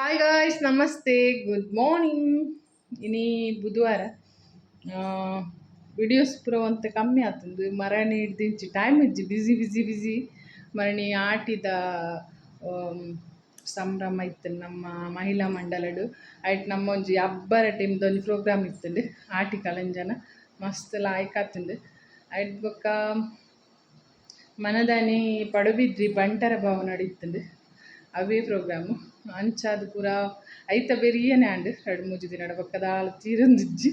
Hi guys, namaste, good morning. ಇನಿ ಬುಧವಾರ. Videos ಪೂರ ಒಂತೆ ಕಮ್ಮಿ ಆತುಂಡು. ಮರಣಿ ಹಿಡ್ದಿಂಚಿ ಟೈಮ್ ಇಜ್ಜಿ, ಬಿಸಿ ಬಿಸಿ ಬಿಸಿ. ಮರಣಿ ಆಟಿದ ಸಂಭ್ರಮ ಇತ್ತು ನಮ್ಮ ಮಹಿಳಾ ಮಂಡಲಡು. ಐಟ್ ನಮ್ಮ ಒಂಜಿ ಅಬ್ಬರ ಟೀಮ್ದ ಒಂಜಿ ಪ್ರೋಗ್ರಾಮ್ ಇತ್ತುಂಡು. ಆಟಿ ಕಲಂಜನ ಮಸ್ತ್ ಲಾಯ್ಕ್ ಆತುಂಡು. ಐಟ್ ಬೊಕ್ಕ ಮನದಾನಿ ಪಡುಬಿದ್ರಿ ಬಂಟರ ಭವನಡ್ ಇತ್ತುಂಡು ಅವೇ ಪ್ರೋಗ್ರಾಮು. ಅಂಚಾದ್ ಪೂರ ಐತ ಬೆರಿಯನೆ ಆಂಡ್. ರಡ್ಡ್ ಮೂಜಿ ದಿನಡ ಬೊಕ್ಕ ದಾಲ ತೀರೊಂದಿಜ್ಜಿ.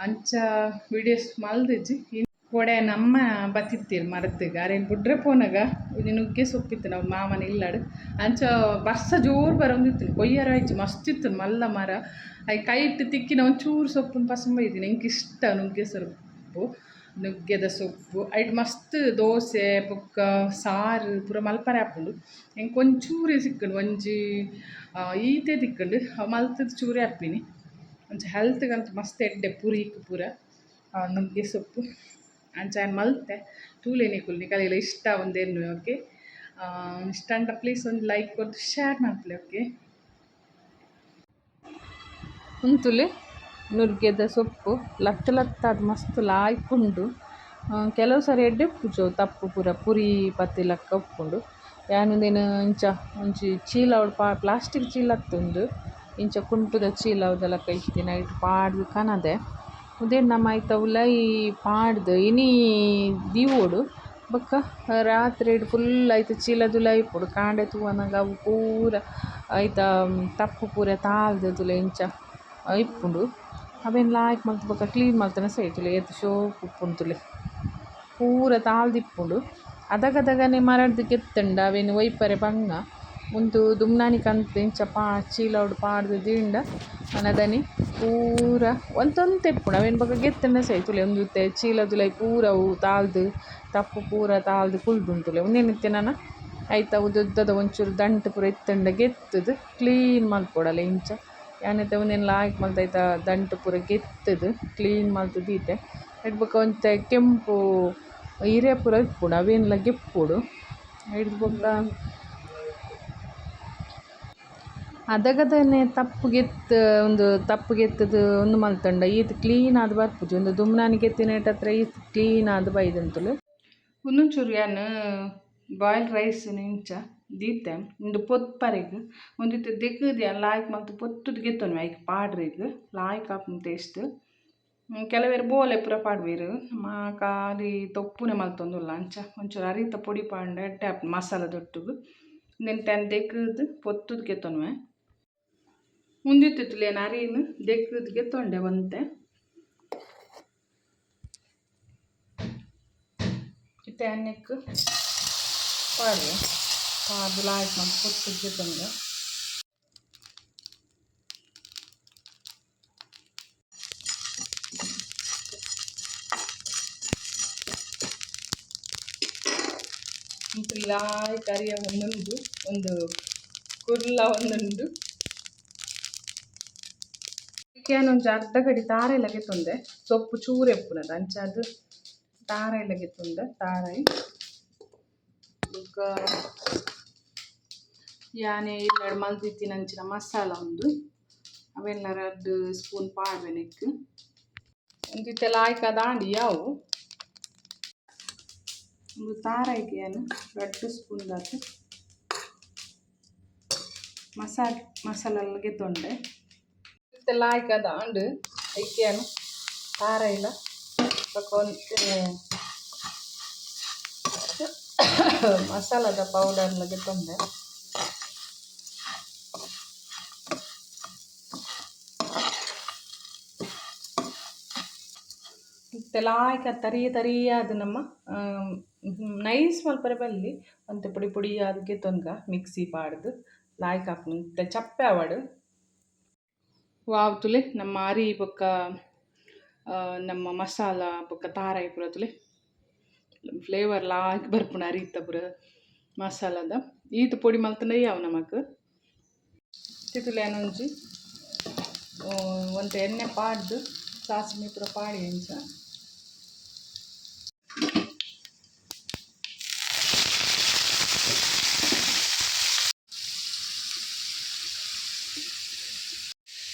ಅಂಚ ವಿಡಿಯೋಸ್ ಮಲ್ದಿಜ್ಜಿ. ಕೊಡೆ ನಮ್ಮ ಬತ್ತಿತ್ತೀರ್ ಮರತ್ಗ್ ಅರೆನ್ ಬುಡ್ರೆ ಪೋನಗ ಒಂಜಿ ನುಗ್ಗೆ ಸೊಪ್ಪಿತ್ತು ನಾವು ಮಾಮನ ಇಲ್ಲಡ್. ಅಂಚ ಬರ್ಸ ಜೋರು ಬರೊಂದಿತ್ತು, ಕೊಯ್ಯರ ಆಯ್ಜಿ, ಮಸ್ತ್ ಇತ್ತು ಮಲ್ಲ ಮರ. ಐಕ್ ಕೈಟ್ ತಿಕ್ಕಿನ ಒಂಚೂರು ಸೊಪ್ಪುನು ಪಸಂಬ ಇದ್ದೀನಿ. ಎಂಕ್ ಇಷ್ಟ ನುಗ್ಗೆ ಸೊಪ್ಪು, ನುಗ್ಗೆದ ಸೊಪ್ಪು. ಐಟ್ ಮಸ್ತ್ ದೋಸೆ ಬೊಕ್ಕ ಸಾರು ಪೂರ ಮಲ್ಪರೆ ಆಪುಂಡು. ಎಂಕ್ ಒಂಚೂರೇ ಸಿಕ್ಕುಂಡು, ಒಂಜಿ ಈತೆ ತಿಕ್ಕುಂಡು. ಅವು ಮಲ್ತುದು ಚೂರೇ ಆಪಿನಿ. ಅಂಚ ಹೆಲ್ತ್ಗಂತ ಮಸ್ತ್ ಎಡ್ಡೆ, ಪುರಿಕ್ ಪೂರ ನುಗ್ಗೆ ಸೊಪ್ಪು. ಅಂಚ ಯಾನ್ ಮಲ್ತೆ, ತೂಲೆ ನಿಕುಲು, ನಿಕಲೆಗ್ಲ ಇಷ್ಟ ಒಂದೆನ್ನುವೆ. ಓಕೆ, ಇಷ್ಟ ಅಂಡ ಪ್ಲೀಸ್ ಒಂದು ಲೈಕ್ ಕೊರ್ದು ಶೇರ್ ಮಲ್ಪುಲೆ. ಓಕೆ, ಉಂತುಲೆ ನುರ್ಗೆದ ಸೊಪ್ಪು ಲತ್ತ್ ಲತ್ತಾದ್ ಮಸ್ತ್ ಲಾಯ್ಕ್ ಉಂಡು. ಕೆಲವು ಸರಿ ಎಡ್ಡೆ ಉಪ್ಪುಜಿ ಅವು, ತಪ್ಪು ಪೂರ ಪುರಿ ಪತ್ತಿ ಲೆಕ್ಕ ಉಪ್ಪುಂಡು. ಯಾನ್ ಉಂದೆನ್ ಇಂಚ ಒಂಜಿ ಚೀಲ ಪ್ಲಾಸ್ಟಿಕ್ ಚೀಲ ಅತ್ತುಂದು, ಇಂಚ ಕುಂಟುದ ಚೀಲದ ಲೆಕ್ಕ ಇತ್ತಿನ ಐಟ್ ಪಾಡ್ದ್ ಕನದೆ. ಉಂದೆನ್ ನಮ ಐತ ಉಲಾಯಿ ಪಾಡ್ದ್ ಇನಿ ದೀವೊಡು. ಬೊಕ್ಕ ರಾತ್ರೆಡ್ ಫುಲ್ ಐತ ಚೀಲದುಲಾಯಿ ಇಪ್ಪೊಡು. ಕಾಂಡೆ ತೂವನಗ ಅವು ಪೂರ ಐತ ತಪ್ಪು ಪೂರ ತಾಲ್ದ್ ತೂಲೆ ಇಂಚ ಇಪ್ಪುಂಡು. ಅವೆನ್ ಲಾಯ್ಕ್ ಮಲ್ತ್ ಬೊಕ್ಕ ಕ್ಲೀನ್ ಮಲ್ತುಂಡ ಸೈ. ತೂಲೆ ಏತ್ ಶೋಕು ಉಪ್ಪುಂಡು ತೂಲೆ, ಪೂರ ತಾಲ್ದಿಪ್ಪುಂಡು. ಅದಗದಗನೆ ಮರಡ್ದ್ ಕೆತ್ತುಂಡ ಅವೆನ್ ಒಯ್ಪರೆ ಬಂಗ. ಉಂದು ದುಮ್ನಾನಿ ಕಂತ್ ಇಂಚ ಚೀಲಡ್ ಪಾಡ್ದ್ ದೀಂಡ ಮನದಾನಿ ಪೂರ ಒಂತೊಂತೆ ಇಪ್ಪುಂಡು. ಅವೆನ್ ಬೊಕ ಗೆತ್ತುಂಡ ಸೈ. ತೂಲೆ ಉಂದು ಇತ್ತೆ ಚೀಲದುಲಾಯಿ ಪೂರ ಅವು ತಾಲ್ದ್ ತಪ್ಪು ಪೂರ ತಾಲ್ದ್ ಕುಲ್ದುಂಡು ತೂಲೆ. ಉಂದೆನ್ ಇತ್ತೆ ನನ ಐತ ಉದ್ದುದ್ದದ ಒಂಚೂರು ದಂಟು ಪೂರ ಇತ್ತುಂಡ ಗೆತ್ತುದು ಕ್ಲೀನ್ ಮಲ್ಪೊಡಲೆ ಇಂಚ. ಯಾನ್ ಇತ್ತೆ ಉಂದೆನ್ ಲಾಯ್ಕ್ ಮಲ್ತ್ ಐತ ದಂಟು ಪೂರ ಗೆತ್ತುದು ಕ್ಲೀನ್ ಮಲ್ತ್ ದೀತೆ. ಐಟ್ ಬೊಕ ಒಂತೆ ಕೆಂಪು ಇರೆ ಪೂರ ಇಪ್ಪುಂಡು, ಅವೆನ್ಲ ಗೆಪ್ಪೊಡು. ಐಡ್ದ್ ಬೊಕ್ಕ ಅದಗದನೆ ತಪ್ಪು ಗೆತ್ತ್ ಉಂದು ತಪ್ಪು ಗೆತ್ತುದು ಉಂದು ಮಲ್ತುಂಡ ಈತ್ ಕ್ಲೀನ್ ಆದ್ ಬರ್ಪುಜಿ. ಉಂದು ದುಮ್ನಾನಿ ಗೆತ್ತಿನೇಟ್ ಹತ್ರ ಈತ್ ಕ್ಲೀನ್ ಆದ್ ಬೈದುಂತುಲು. ಉಂದೊಂಚೂರು ಯಾನ್ ಬಾಯ್ಲ್ಡ್ ರೈಸ್ ಇಂಚ ದೀತೆ ಉಂದು ಪೊತ್ಪರೆಗ್. ಉಂದಿತ್ತೆ ದೆಕ್ಕ್ದ್ ಯಾನ್ ಲಾಯ್ಕ್ ಮಲ್ತ್ ಪೊತ್ತುದು ಗೆತ್ತೊನುವೆ. ಐಕ್ ಪಾಡ್ರೆಗ್ ಲಾಯ್ಕ್ ಆಪುಂಡು ಟೇಸ್ಟ್. ಕೆಲವೆರ್ ಬೋಲೆ ಪೂರ ಪಾಡ್ವೆರ್, ನಮ ಖಾಲಿ ತೊಪ್ಪುನೆ ಮಲ್ತೊಂದುಲ್ಲ. ಅಂಚ ಒಂಚೂರು ಅರಿತ ಪೊಡಿ ಪಾಡ್ಂಡ ಎಡ್ಡೆ ಆಪುಂಡು ಮಸಾಲದೊಟ್ಟುಗು. ಉಂದೆನ್ ಯಾನ್ ದೆಕ್ಕ್ದ್ ಪೊತ್ತುದು ಗೆತ್ತೊನುವೆ. ಉಂದಿತ್ತೆ ತೂಲೆ ಯಾನ್ ಅರಿನ್ ದೆಕ್ಕ್ದ್ ಗೆತ್ತೊಂಡೆ ಒಂತೆ. ಇತ್ತೆ ಯಾನ್ ನೆಕ್ಕ್ ಪಾಡುವೆ. ಪಾಡ್ದ್ ಲಾಯ್ಕ್ ಮಲ್ತ್ ಪೊತ್ತುದು ಗೆತ್ತೊನುವೆ. ಲಾಯ್ಕ್ ಅರಿಯ ಒಂದುಂಡು, ಒಂದು ಕುರ್ಲ ಒಂದುಂಡು. ಯಾನ್ ಒಂಜಿ ಅರ್ಧ ಗಡಿ ತಾರಾಯಿಲ ಗೆತ್ತೊಂದೆ. ಸೊಪ್ಪು ಚೂರು ಇಪ್ಪುನದ, ಅಂಚಾದ್ ತಾರಾಯಿಲ ಗೆತ್ತೊಂದೆ. ತಾರಾಯಿ ಬೊಕ್ಕ ಯಾನೆ ಇಲ್ಲಡ್ ಮಲ್ತಿತ್ತಿನಂಚಿನ ಮಸಾಲ ಉಂದು, ಅವೆನ್ಲ ರಡ್ಡ್ ಸ್ಪೂನ್ ಪಾಡ್ವೆ ನೆಕ್ಕ್. ಉಂದು ಇತ್ತೆ ಲಾಯ್ಕ್ ಆಂಡ್ ಯಾವು. ಉಂದು ತಾರಾಯಿಗ್ ಯಾನ್ ರಡ್ಡ್ ಸ್ಪೂನ್ ದಾತ್ ಮಸಾಲ ಗೆತ್ತೊಂಡೆ. ಇತ್ತೆ ಲಾಯ್ಕ್ ಆಂಡ್. ಐಕ್ ಯಾನ್ ತಾರಾಯಿಲ ಬೊಕ್ಕ ಒಂತೆ ಮಸಾಲದ ಪೌಡರ್ಲ ಗೆತ್ತೊಂಡೆ. ಇತ್ತೆ ಲಾಯ್ಕ್ ತರಿಯ ತರಿಯಾದ್ ನಮ್ಮ ನೈಸ್ ಮಲ್ಪರೆ ಬಲ್ಲಿ, ಒಂತೆ ಪೊಡಿ ಪೊಡಿ ಆದ್ ಗೆತ್ತೊನ್ಗ ಮಿಕ್ಸಿ ಪಾಡ್ದ್ ಲಾಯ್ಕ್ ಆಪುಂಡು. ಇತ್ತೆ ಚಪ್ಪೆ ಆವಡ್. ವಾವ್, ತೂಲೆ ನಮ್ಮ ಅರಿ ಬೊಕ್ಕ ನಮ್ಮ ಮಸಾಲ ಬೊಕ್ಕ ತಾರಾಯಿ ಪೂರ ತೂಲೆ, ಫ್ಲೇವರ್ ಲಾಯ್ಕ್ ಬರ್ಪುಂಡು ಅರಿತ ಪೂರ ಮಸಾಲದ. ಈತ್ ಪೊಡಿ ಮಲ್ತ್ಂಡ ಯಾವು ನಮಕ್. ತೂಲೆ ಯಾನ್ ಒಂಜಿ ಒಂತೆ ಎಣ್ಣೆ ಪಾಡ್ದ್ ಸಾಸಿಮೆ ಪೂರ ಪಾಡಿ ಇಂಚ.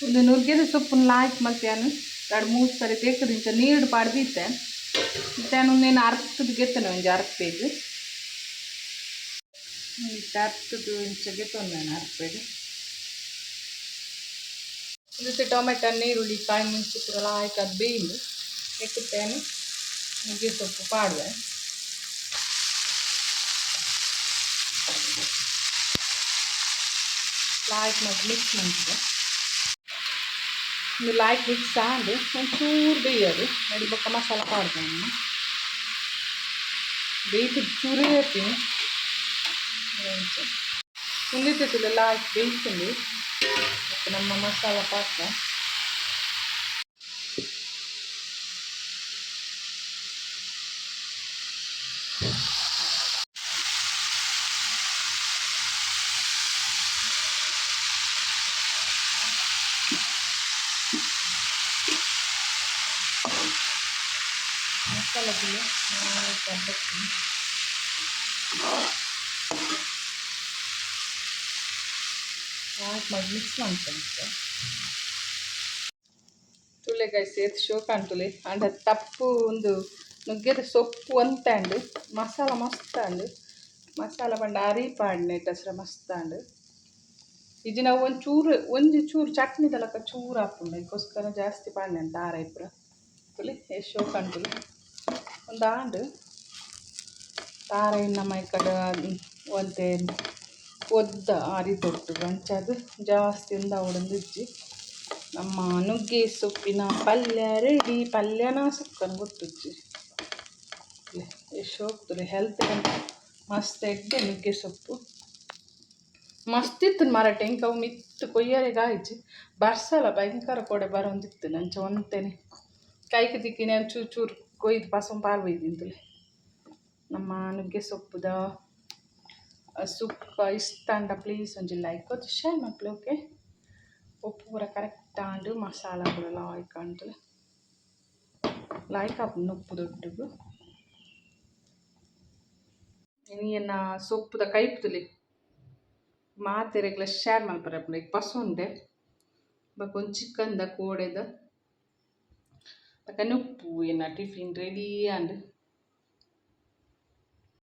ಒಂದು ನುಗ್ಗೆದ ಸೊಪ್ಪುನ ಲಾಯ್ಕ್ ಮಲ್ತ್ಯಾನು ರಡ್ಡ್ ಮೂಜಿ ಸರಿ ತೇಕದಿಂಚ ನೀರು ಪಾಡ್ದಿತ್ತೆ. ಇತ್ತೆ ಉಂದೆನ್ ಅರ್ತದ ಗೆತ್ತನೆ ಒಂಜಿ ಅರ್ಪೆಗ್. ಇತ್ತೆ ಅರ್ತದ ಇಂಚ ಗೆತ್ತೊಂದು ಅರ್ಪೆಗ್. ಉಂದೆಟ್ ಟೊಮೆಟೊ, ನೀರುಳ್ಳಿ, ಕಾಯಿ ಮುಂಚಿ ಪೂರ ಲಾಯ್ಕ್ ಅದು ಬೇಯ್ಂಡು. ಎಕ್ಕುತ್ತೇನೆ ನುಗ್ಗೆ ಸೊಪ್ಪು ಪಾಡುವೆ. ಲಾಯ್ಕ್ ಮತ್ತು ಮಿಕ್ಸ್ ಮಂತಿದೆ. ಒಂದು ಲಾಯ್ಕ್ ಮಿಕ್ಸ್ ಆಂಡ್, ಒಂಚೂರು ಬೇಯರು ನಡಿ ಬೊಕ್ಕ ಮಸಾಲ ಪಾಡ್ದೆ. ಬೇಯ್ತು ಚೂರೇ ಇರ್ತೀನಿ. ಉಂದಿತ್ತು ಲಾಯ್ಕ್ ಬೇಯ್ತುಂಡು. ಮತ್ತು ನಮ್ಮ ಮಸಾಲ ಪಾಕ. ಮಸಾಲ ಲಾಯ್ಕ್ ಲಾಯ್ಕ್ ಮಾಡಿ ಮಿಕ್ಸ್ ಮಾಡ್ತಂತೆ. ತುಲೆ ಗೈಸ್, ಏತ್ ಶೋಕ್ ಅಂಟುಲೆ. ಅಂಡ ತಪ್ಪು ಒಂದು ನುಗ್ಗೆದ ಸೊಪ್ಪು ಅಂತಾಂಡು, ಮಸಾಲ ಮಸ್ತ್ ಅಂಡು. ಮಸಾಲ ಪಂಡ ಅರಿ ಪಾಡ್ನೆ ಟಸ್ರ ಮಸ್ತ್ ಅಂಡು. ಇಜ್ಜಿ ನಾವು ಒಂದು ಚೂರು, ಒಂಜಿ ಚೂರು ಚಟ್ನಿ ತಲಕ ಚೂರು ಆಪುಂಡು. ಅದಕ್ಕೋಸ್ಕರ ಜಾಸ್ತಿ ಪಾಡ್ನೆ ಅಂತ ಆರೈ ಪೂರ. ತುಲೆ ಎಷ್ಟು ಶೋಕ್ ಅಂಟುಲೆ. ಒಂದು ಆಂಡ್ ತಾರಾಯಿ ನಮ್ಮ ಈ ಕಡೆ ಒಂತೆ ಒದ್ದ ಆರಿ ತೊಟ್ಟು ಅಂಚಾದ್ ಜಾಸ್ತಿ ಉಂದಾವೊಡೊಂದು ಇಜ್ಜಿ. ನಮ್ಮ ನುಗ್ಗೆ ಸೊಪ್ಪಿನ ಪಲ್ಯ ರೆಡಿ. ಪಲ್ಯನ ಸುಕ್ಕನ್ ಗೊತ್ತುಜ್ಜಿ. ಎಷ್ಟು ಹೋಗ್ತದೆ. ಹೆಲ್ತ್ ಮಸ್ತ್ ಎಡ್ಡೆ. ನುಗ್ಗೆ ಸೊಪ್ಪು ಮಸ್ತ್ ಇತ್ತು ಮರಟೆ. ಇಂಕ ಅವು ಮಿತ್ತು ಕೊಯ್ಯರೆಗ್ ಆಯ್ಜಿ. ಬರ್ಸಲ ಭಯಂಕರ ಕೊಡೆ ಬರೊಂದಿತ್ತು. ಅಂಚ ಒಂತೆನೆ ಕೈಕ್ ತಿಕ್ಕಿನ ಚೂರು ಚೂರು ಕೊಯ್ದು ಪಸಂ ಪಾರ್ಬೈದಿಂತುಲೆ. ನಮ್ಮ ನುಗ್ಗೆ ಸೊಪ್ಪುದ ಸುಕ್ಕ ಇಷ್ಟ ಅಂಡ ಪ್ಲೀಸ್ ಒಂಜಿ ಲೈಕ್ ಕೊರ್ದು ಶೇರ್ ಮಲ್ಪುಲೆ. ಓಕೆ, ಉಪ್ಪು ಪೂರ ಕರೆಕ್ಟ್ ಆಂಡ್. ಮಸಾಲ ಪೂರ ಲಾಯ್ಕ್ ಆಂಡ್. ಲಾಯ್ಕ್ ಆಪುಂಡು ಉಪ್ಪು ದೊಡ್ಡಗು. ಇನಿ ಎನ್ನ ಸೊಪ್ಪುದ ಕೈಪುದುಲೆ ಮಾತೆರೆಗ್ಲ ಶೇರ್ ಮಲ್ಪರೆ ಆಪುಂಡು. ಈಗ ಪಸೊಂಡೆ ಬೊಕ ಒಂಜಿ ಚಿಕನ್ದ ಕೋಡೆದ ಬೊಕ ನುಪ್ಪು. ಎನ್ನ ಟಿಫಿನ್ ರೆಡಿ ಆಂಡ್.